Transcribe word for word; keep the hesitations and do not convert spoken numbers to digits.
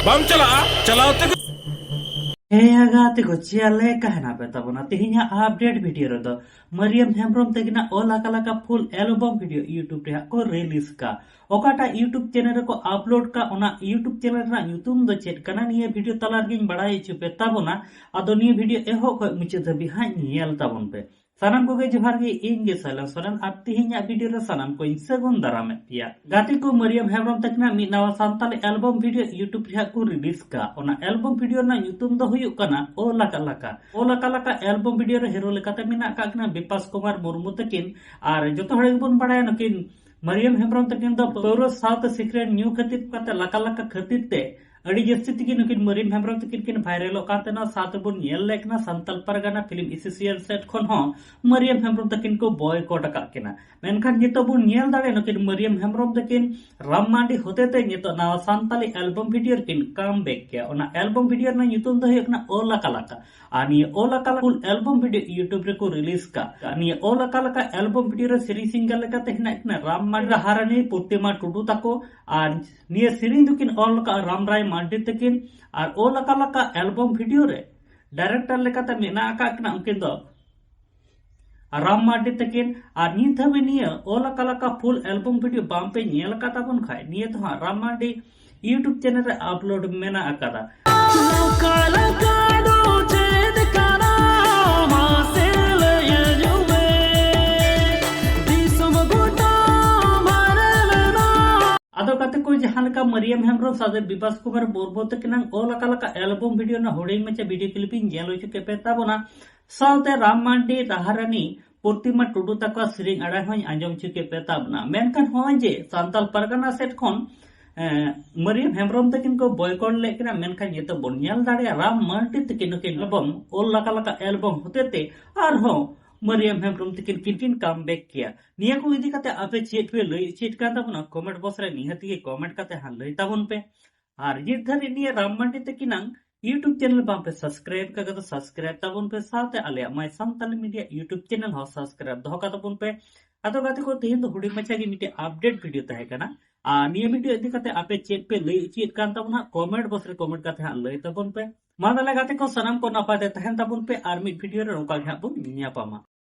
ᱵᱟᱢ ᱪᱟᱞᱟᱜᱼᱟ? ᱪᱟᱞᱟᱣ ᱛᱮᱜᱮ᱾ ᱦᱮᱸ ᱜᱟᱛᱮ ᱠᱚ, ᱪᱮᱫ ᱞᱮᱠᱟ ᱦᱮᱱᱟᱜ ᱯᱮ ᱛᱟᱵᱚᱱᱟ? ᱛᱮᱦᱮᱧᱟᱜ ᱟᱯᱰᱮᱴ ᱵᱷᱤᱰᱤᱭᱳ ᱨᱮᱫᱚ ᱢᱟᱨᱤᱭᱟᱢ ᱦᱮᱢᱵᱨᱚᱢ ᱛᱟᱹᱠᱤᱱᱟᱜ ᱚᱞ ᱟᱠᱟ ᱞᱮᱠᱟ ᱯᱷᱩᱞ ᱮᱞᱵᱚᱢ ᱵᱷᱤᱰᱤᱭᱳ ᱤᱭᱩᱴᱩᱵᱽ ᱨᱮ ᱦᱟᱸᱜ ᱠᱚ ᱨᱤᱞᱤᱡᱽ ᱠᱟ᱾ ᱚᱠᱟᱴᱟᱜ ᱤᱭᱩᱴᱩᱵᱽ ᱪᱮᱱᱮᱞ ᱨᱮᱠᱚ ᱟᱯᱞᱳᱰ ᱠᱟ, ᱚᱱᱟ ᱤᱭᱩᱴᱩᱵᱽ ᱪᱮᱱᱮᱞ ᱨᱮᱱᱟᱜ ᱧᱩᱛᱩᱢ ᱫᱚ ᱪᱮᱫ ᱠᱟᱱᱟ, ᱱᱤᱭᱟᱹ ᱵᱷᱤᱰᱤᱭᱳ ᱛᱟᱞᱟ ᱨᱮᱜᱮᱧ ᱵᱟᱲᱟᱭ ᱦᱚᱪᱚ ᱯᱮ ᱛᱟᱵᱚᱱᱟ᱾ ᱟᱫᱚ ᱱᱤᱭᱟᱹ ᱵᱷᱤᱰᱤᱭᱳ ᱮᱦᱚᱵ ᱠᱷᱚᱱ ᱢᱩᱪᱟᱹᱫ ᱫᱷᱟᱹᱵᱤᱡ ᱦᱟᱸᱜ ᱧᱮᱞ ᱛᱟᱵᱚᱱ ᱯᱮ᱾ ᱥᱟᱱᱟᱢ ᱠᱚᱜᱮ ᱡᱚᱦᱟᱨ ᱜᱮ, ᱤᱧ ᱜᱮ ᱥᱟᱭᱞᱟᱱ ᱥᱚᱨᱮᱱ, ᱟᱨ ᱛᱮᱦᱮᱧᱟᱜ ᱵᱷᱤᱰᱤᱭᱳ ᱨᱮ ᱥᱟᱱᱟᱢ ᱠᱚᱧ ᱥᱟᱹᱜᱩᱱ ᱫᱟᱨᱟᱢᱮᱫ ᱯᱮᱭᱟ᱾ ᱜᱟᱛᱮ ᱠᱚ, ᱢᱟᱨᱤᱭᱟᱢ ᱦᱮᱢᱵᱨᱚᱢ ᱛᱟᱹᱠᱤᱱᱟᱜ ᱢᱤᱫ ᱱᱟᱣᱟ ᱥᱟᱱᱛᱟᱲᱤ ᱮᱞᱵᱚᱢ ᱵᱷᱤᱰᱤᱭᱳ ᱤᱭᱩᱴᱩᱵᱽ ᱨᱮ ᱦᱟᱸᱜ ᱠᱚ ᱨᱤᱞᱤᱡᱽ ᱠᱟ᱾ ᱚᱱᱟ ᱮᱞᱵᱚᱢ ᱵᱷᱤᱰᱤᱭᱳ ᱨᱮᱱᱟᱜ ᱧᱩᱛᱩᱢ ᱫᱚ ᱦᱩᱭᱩᱜ ᱠᱟᱱᱟ ᱳ ᱞᱟᱠᱟ ᱞᱟᱠᱟ᱾ ᱳ ᱞᱟᱠᱟ ᱞᱟᱠᱟ ᱮᱞᱵᱚᱢ ᱵᱷᱤᱰᱤᱭᱳ ᱨᱮ ᱦᱤᱨᱳ ᱞᱮᱠᱟᱛᱮ ᱢᱮᱱᱟᱜ ᱟᱠᱟᱫ ᱠᱤᱱᱟ ᱵᱤᱯᱟᱥ ᱠᱩᱢᱟᱨ ᱢᱩᱨᱢᱩ ᱛᱟᱹᱠᱤᱱ, ᱟᱨ ᱡᱚᱛᱚ ᱦᱚᱲ ᱜᱮᱵᱚᱱ ᱵᱟᱲᱟᱭᱟ ᱱᱩᱠᱤᱱ ᱢᱟᱨᱤᱭᱟᱢ ᱦᱮᱢᱵᱨᱚᱢ ᱛᱟᱹᱠᱤᱱ ᱫᱚ ᱯᱟᱹᱣᱨᱟᱹ ᱥᱟᱶᱛᱮ ᱥᱤᱠᱨᱮᱴ ᱧᱩ ᱠᱷᱟᱹᱛᱤᱨ ᱠᱟᱛᱮ ᱞᱟᱠᱟ ᱞᱟᱠᱟ ᱠᱷᱟᱹᱛᱤᱨ ᱛᱮ ᱟᱹᱰᱤ ᱡᱟᱹᱥᱛᱤ ᱛᱮᱜᱮ ᱱᱩᱠᱤᱱ ᱢᱟᱨᱤᱭᱟᱢ ᱦᱮᱢᱵᱨᱚᱢ ᱛᱟᱹᱠᱤᱱ ᱠᱤᱱ ᱵᱷᱟᱭᱨᱟᱞᱚᱜ ᱠᱟᱱ ᱛᱟᱦᱮᱱᱟ᱾ ᱥᱟᱶᱛᱮ ᱵᱚᱱ ᱧᱮᱞ ᱞᱮᱫ ᱠᱤᱱᱟ ᱥᱟᱱᱛᱟᱞ ᱯᱟᱨᱜᱟᱱᱟ ᱯᱷᱤᱞᱢ ᱮᱥᱳᱥᱤᱭᱮᱥᱚᱱ ᱥᱮᱫ ᱠᱷᱚᱱ ᱦᱚᱸ ᱢᱟᱨᱤᱭᱟᱢ ᱦᱮᱢᱵᱨᱚᱢ ᱛᱟᱹᱠᱤᱱ ᱠᱚ ᱵᱚᱭᱠᱚᱴ ᱟᱠᱟᱫ ᱠᱤᱱᱟ᱾ ᱢᱮᱱᱠᱷᱟᱱ ᱱᱤᱛᱚᱜ ᱵᱚᱱ ᱧᱮᱞ ᱫᱟᱲᱮᱭᱟᱜᱼᱟ ᱱᱩᱠᱤᱱ ᱢᱟᱨᱤᱭᱟᱢ ᱦᱮᱢᱵᱨᱚᱢ ᱛᱟᱹᱠᱤᱱ ᱨᱟᱢ ᱢᱟᱱᱰᱤ ᱦᱚᱛᱮᱛᱮ ᱱᱤᱛᱚᱜ ᱱᱟᱣᱟ ᱥᱟᱱᱛᱟᱞᱤ ᱮᱞᱵᱚᱢ ᱵᱷᱤᱰᱤᱭᱳ ᱨᱮᱠᱤᱱ ᱠᱟᱢ ᱵᱮᱠ ᱠᱮᱭᱟ᱾ ᱚᱱᱟ ᱮᱞᱵᱚᱢ ᱵᱷᱤᱰᱤᱭᱳ ᱨᱮᱱᱟᱜ ᱧᱩᱛᱩᱢ ᱫᱚ ᱦᱩᱭᱩᱜ ᱠᱟᱱᱟ ᱳ ᱞᱟᱠᱟ ᱞᱟᱠᱟ᱾ ᱟᱨ ᱱᱤᱭᱟᱹ ᱳ ᱞᱟᱠᱟ ᱞᱟᱠᱟ ᱯᱷᱩᱞ ᱮᱞᱵᱚᱢ ᱵᱷᱤᱰᱤᱭᱳ ᱤᱭᱩᱴᱩᱵᱽ ᱨᱮᱠᱚ ᱨᱤᱞᱤᱡᱽ ᱠᱟᱜ᱾ ᱟᱨ ᱱᱤᱭᱟᱹ ᱳ ᱞᱟᱠᱟ ᱞᱟᱠᱟ ᱮᱞᱵᱚᱢ ᱵᱷᱤᱰᱤᱭᱳ ᱨᱮ ᱥᱮᱨᱮᱧ ᱥᱤᱝᱜᱟᱨ ᱞᱮᱠᱟᱛᱮ ᱦᱮᱱᱟᱜ ᱠᱤᱱᱟ ᱨᱟᱢ ᱢᱟᱱᱰᱤ, ᱨᱟᱦᱟᱨᱟᱱᱤ, ᱯᱨᱚᱛᱤᱢᱟ ᱴᱩᱰᱩ ᱛᱟᱠᱚ᱾ ᱟᱨ ᱱᱤᱭᱟᱹ ᱥᱮᱨᱮᱧ ᱫᱚᱠᱤᱱ ᱚᱞ ᱟᱠᱟᱫ ᱨᱟᱢᱨᱟᱭ ᱢᱟᱱᱰᱤ ᱛᱟᱹᱠᱤᱱ᱾ ᱟᱨ ᱳ ᱞᱟᱠᱟ ᱞᱟᱠᱟ ᱮᱞᱵᱚᱢ ᱵᱷᱤᱰᱤᱭᱳ ᱨᱮ ᱰᱟᱭᱨᱮᱠᱴᱚᱨ ᱞᱮᱠᱟᱛᱮ ᱢᱮᱱᱟᱜ ᱟᱠᱟᱫ ᱠᱤᱱᱟ ᱩᱱᱠᱤᱱ ᱫᱚ ᱨᱟᱢ ᱢᱟᱨᱰᱤ ᱛᱟᱹᱠᱤᱱ᱾ ᱟᱨ ᱱᱤᱛ ᱫᱷᱟᱹᱵᱤᱡ ᱱᱤᱭᱟᱹ ᱳ ᱞᱟᱠᱟ ᱞᱟᱠᱟ ᱯᱷᱩᱞ ᱮᱞᱵᱚᱢ ᱵᱷᱤᱰᱤᱭᱳ ᱵᱟᱝ ᱯᱮ ᱧᱮᱞ ᱟᱠᱟᱫ ᱛᱟᱵᱚᱱ ᱠᱷᱟᱡ, ᱱᱤᱭᱟᱹ ᱫᱚ ᱦᱟᱸᱜ ᱨᱟᱢ ᱢᱟᱨᱰᱤ ᱤᱭᱩᱴᱩᱵᱽ ᱪᱮᱱᱮᱞ ᱨᱮ ᱟᱯᱞᱳᱰ ᱢᱮᱱᱟᱜ ᱟᱠᱟᱫᱟ᱾ ᱞᱟᱠᱟ ᱞᱟᱠᱟ ᱫᱚ ᱪᱮᱫ ᱠᱟᱱᱟ? ᱢᱟᱥᱮ ᱞᱟᱹᱭ ᱟᱹᱧ ᱢᱮ᱾ ᱫᱤᱥᱚᱢ ᱜᱚᱴᱟ ᱵᱷᱟᱭᱨᱟᱞ ᱮᱱᱟ᱾ ᱟᱫᱚ ᱜᱟᱛᱮ ᱠᱚ, ᱡᱟᱦᱟᱸ ᱞᱮᱠᱟ ᱢᱟᱨᱤᱭᱟᱢ ᱦᱮᱢᱵᱨᱚᱢ ᱥᱟᱶᱛᱮ ᱵᱤᱯᱟᱥ ᱠᱩᱢᱟᱨ ᱢᱩᱨᱢᱩ ᱛᱟᱹᱠᱤᱱᱟᱜ ᱳ ᱞᱟᱠᱟ ᱞᱟᱠᱟ ᱮᱞᱵᱚᱢ ᱵᱷᱤᱰᱤᱭᱳ ᱨᱮᱱᱟᱜ ᱦᱩᱰᱤᱧ ᱢᱟᱪᱷᱟ ᱵᱷᱤᱰᱤᱭᱳ ᱠᱞᱤᱯ ᱤᱧ ᱧᱮᱞ ᱦᱚᱪᱚ ᱠᱮᱫ ᱯᱮ ᱛᱟᱵᱚᱱᱟ, ᱥᱟᱶᱛᱮ ᱨᱟᱢ ᱢᱟᱱᱰᱤ, ᱨᱟᱦᱟᱨᱟᱱᱤ, ᱯᱨᱚᱛᱤᱢᱟ ᱴᱩᱰᱩ ᱛᱟᱠᱚᱣᱟᱜ ᱥᱮᱨᱮᱧ ᱟᱲᱟᱝ ᱦᱚᱸᱧ ᱟᱸᱡᱚᱢ ᱦᱚᱪᱚ ᱠᱮᱫ ᱯᱮ ᱛᱟᱵᱚᱱᱟ᱾ ᱢᱮᱱᱠᱷᱟᱱ ᱱᱚᱜᱼᱚᱭ ᱡᱮ ᱥᱟᱱᱛᱟᱞ ᱯᱟᱨᱜᱟᱱᱟ ᱥᱮᱫ ᱠᱷᱚᱱ, ᱮᱸ, ᱢᱟᱨᱤᱭᱟᱢ ᱦᱮᱢᱵᱨᱚᱢ ᱛᱟᱹᱠᱤᱱ ᱠᱚ ᱵᱚᱭᱠᱚᱴ ᱞᱮᱫ ᱠᱤᱱᱟ, ᱢᱮᱱᱠᱷᱟᱱ ᱱᱤᱛᱚᱜ ᱵᱚᱱ ᱧᱮᱞ ᱫᱟᱲᱮᱭᱟᱜᱼᱟ ᱨᱟᱢ ᱢᱟᱱᱰᱤ ᱛᱟᱹᱠᱤᱱ ᱱᱩᱠᱤᱱ ᱮᱞᱵᱚᱢ ᱳ ᱞᱟᱠᱟ ᱞᱟᱠᱟ ᱮᱞᱵᱚᱢ ᱦᱚᱛᱮᱛᱮ ᱟᱨᱦᱚᱸ ᱢᱟᱨᱤᱭᱟᱢ ᱦᱮᱢᱵᱨᱚᱢ ᱛᱟᱹᱠᱤᱱ ᱠᱤᱱ, ᱠᱤᱱ ᱠᱟᱢ ᱵᱮᱠ ᱠᱮᱭᱟ᱾ ᱱᱤᱭᱟᱹ ᱠᱚ ᱤᱫᱤ ᱠᱟᱛᱮ ᱟᱯᱮ ᱪᱮᱫ ᱯᱮ ᱞᱟᱹᱭ ᱦᱚᱪᱚᱭᱮᱫ ᱠᱟᱱ ᱛᱟᱵᱚᱱᱟ? ᱠᱚᱢᱮᱱᱴ ᱵᱚᱠᱥ ᱨᱮ ᱱᱤᱦᱟᱹᱛ ᱜᱮ ᱠᱚᱢᱮᱱᱴ ᱠᱟᱛᱮ ᱦᱟᱸᱜ ᱞᱟᱹᱭ ᱛᱟᱵᱚᱱ ᱯᱮ᱾ ᱟᱨ ᱱᱤᱛ ᱫᱷᱟᱹᱨᱤᱡ ᱱᱤᱭᱟᱹ ᱨᱟᱢ ᱢᱟᱱᱰᱤ ᱛᱟᱹᱠᱤᱱᱟᱝ YouTube channel ᱵᱟᱝ ᱯᱮ subscribe ᱠᱟᱜ ᱫᱚ subscribe ᱛᱟᱵᱚᱱ ᱯᱮ, ᱥᱟᱶᱛᱮ ᱟᱞᱮᱭᱟᱜ My Santali Media YouTube channel ᱦᱚᱸ subscribe ᱫᱚᱦᱚ ᱠᱟᱛᱟᱵᱚᱱ ᱯᱮ᱾ ᱟᱫᱚ ᱜᱟᱛᱮ ᱠᱚ, ᱛᱮᱦᱮᱧ ᱫᱚ ᱦᱩᱰᱤᱧ ᱢᱟᱪᱷᱟ ᱜᱮ ᱢᱤᱫᱴᱮᱡ update video ᱛᱟᱦᱮᱸ ᱠᱟᱱᱟ᱾ ᱟᱨ ᱱᱤᱭᱟᱹ video ᱤᱫᱤ ᱠᱟᱛᱮ ᱟᱯᱮ ᱪᱮᱫ ᱯᱮ ᱞᱟᱹᱭ ᱚᱪᱚᱭᱮᱫ ᱠᱟᱱ ᱛᱟᱵᱚᱱᱟ, comment box ᱨᱮ comment ᱠᱟᱛᱮ ᱦᱟᱸᱜ ᱞᱟᱹᱭ ᱛᱟᱵᱚᱱ ᱯᱮ᱾ ᱢᱟ ᱛᱟᱦᱞᱮ ᱜᱟᱛᱮ ᱠᱚ, ᱥᱟᱱᱟᱢ ᱠᱚ ᱱᱟᱯᱟᱭ ᱛᱮ ᱛᱟᱦᱮᱱ ᱛᱟᱵᱚᱱ ᱯᱮ, ᱟᱨ ᱢᱤᱫ video ᱨᱮ ᱱᱚᱝᱠᱟ ᱜᱮ ᱦᱟᱸᱜ ᱵᱚᱱ ᱧᱟᱯᱟᱢᱟ᱾